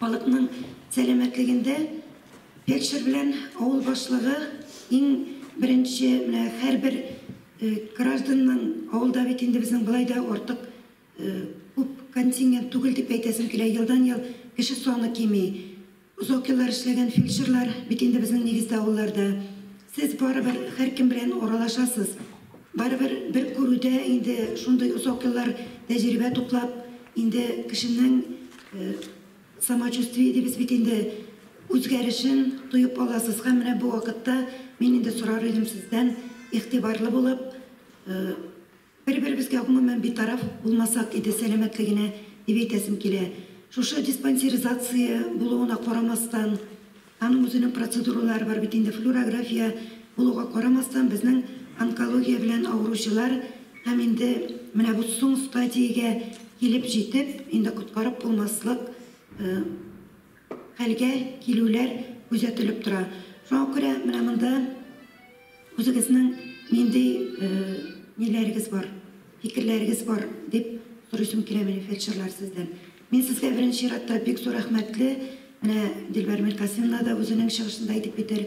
Халыкның сәламәтлегендә фельдшер белән авыл башлыгы иң беренче, менә һәрбер гражданның, авылда бит инде безнең болай да артык күп контингент түгел дип әйтәсем килә, елдан-ел кеше саны кими. Озак еллар эшләгән фельдшерлар бит инде безнең нигездә авылларда. Сез барыбер һәркем белән аралашасыз. Барыбер бер күрүдә инде шундый озак еллар тәҗрибә туплап, инде кешенең самочувствие дибез бит инде, үзгәрешен тоеп аласыз. Һәм менә бу вакытта мин инде сорар идем сездән, игътибарлы булып, Бер-беребезгә гомумән битараф булмасак иде сәламәтлегенә, дип әйтәсем килә. Шушы диспансеризация булуына карамастан, аның үзенең процедуралары бар бит инде, флюорография булуга карамастан, безнең онкология белән авыручылар һәм инде менә бу соң стадиягә килеп җитеп, инде коткарып булмаслык хәлгә килүләр күзәтелеп тора. Шуңа күрә менә монда Үзегезнең нинди ниләрегез бар, фикерләрегез бар, дип сорыйсым килә минем, фельдшерлар, сездән. Мин сезгә беренче чиратта бик зур рәхмәтле. Менә Дилбәр Миркасыймовна да үзенең чыгышында әйтеп китер.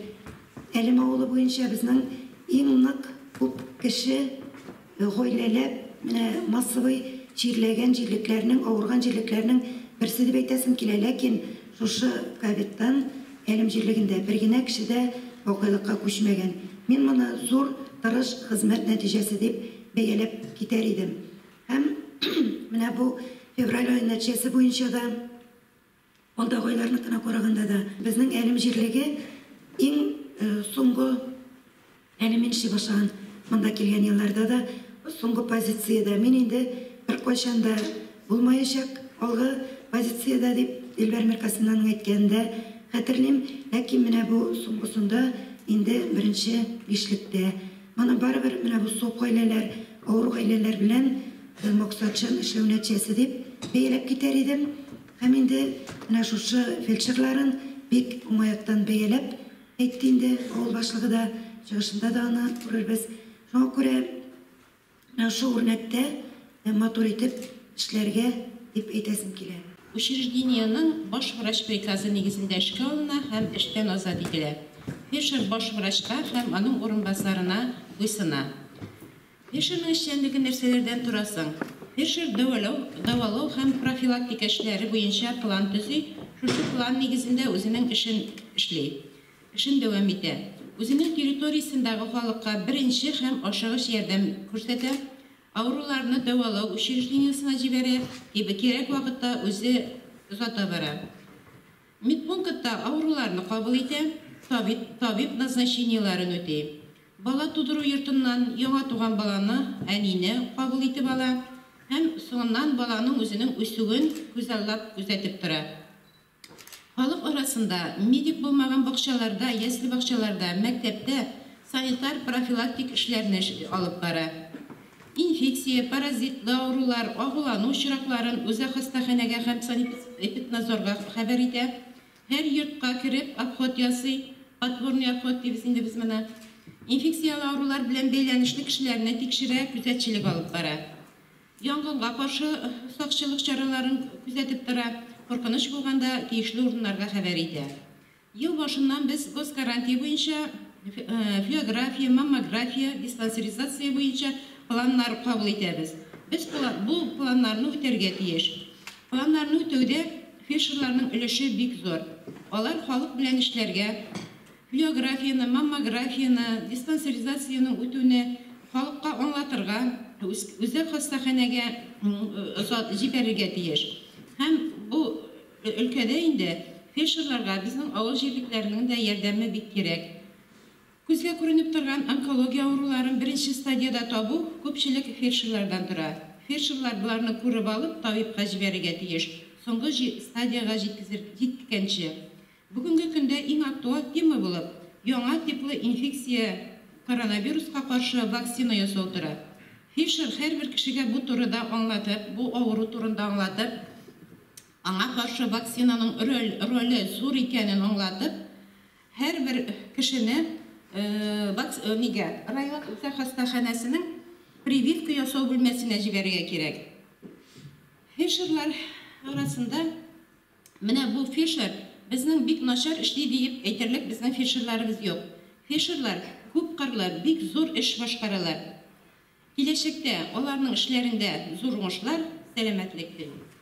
Әлем авылы буенча безнең иң нык күп кеше Гаиләләп, менә массовый чирләгән җирлекләрнең, авырган җирлекләрнең берсе дип әйтәсем килә. Ләкин шушы ковидтан Әлем җирлегендә бер генә кеше дә бакыйлыкка күчмәгән. Мин моны зур, тырыш хезмәт нәтиҗәсе дип бәяләп китәр идем. Һәм менә бу февраль ае нәтиҗәсе буенча да, алдагы айларныкына караганда да, безнең Әлем җирлеге иң соңгы. Әле мин эшли башлаган, монда килгән елларда да соңгы позициядә. Мин инде беркайчан да булмаячак алгы позициядә дип Дилбәр Миркасымнаның әйткәнен дә хәтерлим. Ләкин менә бу соңгысында инде беренче бишлектә. Моны барыбер менә бу сок гаиләләр, авыру гаиләләр белән максатчан эшләү нәтиҗәсе дип бәяләп китәр идем. Һәм инде менә шушы фельдшерларын бик уңай яктан бәяләп Әйтте инде авыл башлыгы да, чыгышында да аны күрербез. Шуңа күрә менә шушы үрнәктә матур итеп эшләргә дип әйтәсем килә. Учреждениенең баш врач приказы нигезендә эшкә алына һәм эштән азат ителә. Фельдшер баш врачка һәм аның урынбасарына буйсына. Фельдшерның эшчәнлеге нәрсәләрдән тора соң? Фельдшер дәвалау, дәвалау һәм профилактика эшләре буенча план төзи, шушы план нигезендә үзенең эшен эшли, эшен дәвам итә. Үзенең территориясендәге халыкка беренче һәм ашыгыч ярдәм күрсәтә, авыруларны дәвалау учреждениесенә җибәрә, кирәк вакытта үзе озата бара. Медпунктта авыруларны кабул итә, табиб, табиб назначениеләрен үти. Бала тудыру йортыннан яңа туган баланы, әнине кабул итеп ала һәм соңыннан баланың үзенең үсүен күзаллап күзәтеп тора. Халык арасында, медик булмаган бакчаларда, ясле-бакчаларда, мәктәптә санитар-профилактик эшләрне алып бара. Инфекция, паразитлы авырулар, агулану очракларын үзәк хастаханәгә һәм санэпиднадзорга хәбәр итә. Һәр йортка кереп, обход ясый, подворный обход дибез инде без моны. Инфекцияле авырулар белән бәйләнешле кешеләрне тикшерә, күзәтчелек алып бара. Янгынга каршы сакчылык чараларын күзәтеп тора, куркыныч булганда тиешле урыннарга хәбәр итә. Ел башыннан без госгарантия буенча флюография, маммография, диспансеризация буенча планнар кабул итәбез. Без бу планнарны үтәргә тиеш. Планнарны үтәүдә фельдшерларның өлеше бик зур. Алар халык белән эшләргә, флюографияне, маммографияне, диспансеризацияне үтүне халыкка аңлатырга, үзәк хастаханәгә җибәрергә тиеш. Һәм бу Өлкәдә инде фельдшерларга безнең авыл җирлекләренең дә ярдәме бик кирәк. Күзгә күренеп торган онкология авыруларын беренче стадиядә табу күпчелек фельдшерлардан тора. Фельдшерлар боларны күреп алып, табибка җибәрергә тиеш, соңгы стадиягә җиткәнче. Бүгенге көндә иң актуаль тема булып, яңа типлы инфекция коронавируска каршы вакцина ясау тора. Фельдшер һәрбер кешегә бу турыда аңлатып, бу авыру турында аңлатып, Аңа каршы вакцинаның роль роле зур икәнен аңлатып, һәрбер кешене вакс нигә, район үзәк хастаханәсенең прививка ясау бүлмәсенә җибәрергә кирәк. Фельдшерлар арасында Менә бу фельдшер безнең бик начар эшли диеп әйтерлек безнең фельдшерларыбыз юк. Фельдшерлар күпкырлы, бик зур эш башкаралар. Киләчәктә аларның эшләрендә зур уңышлар, сәламәтлек телим.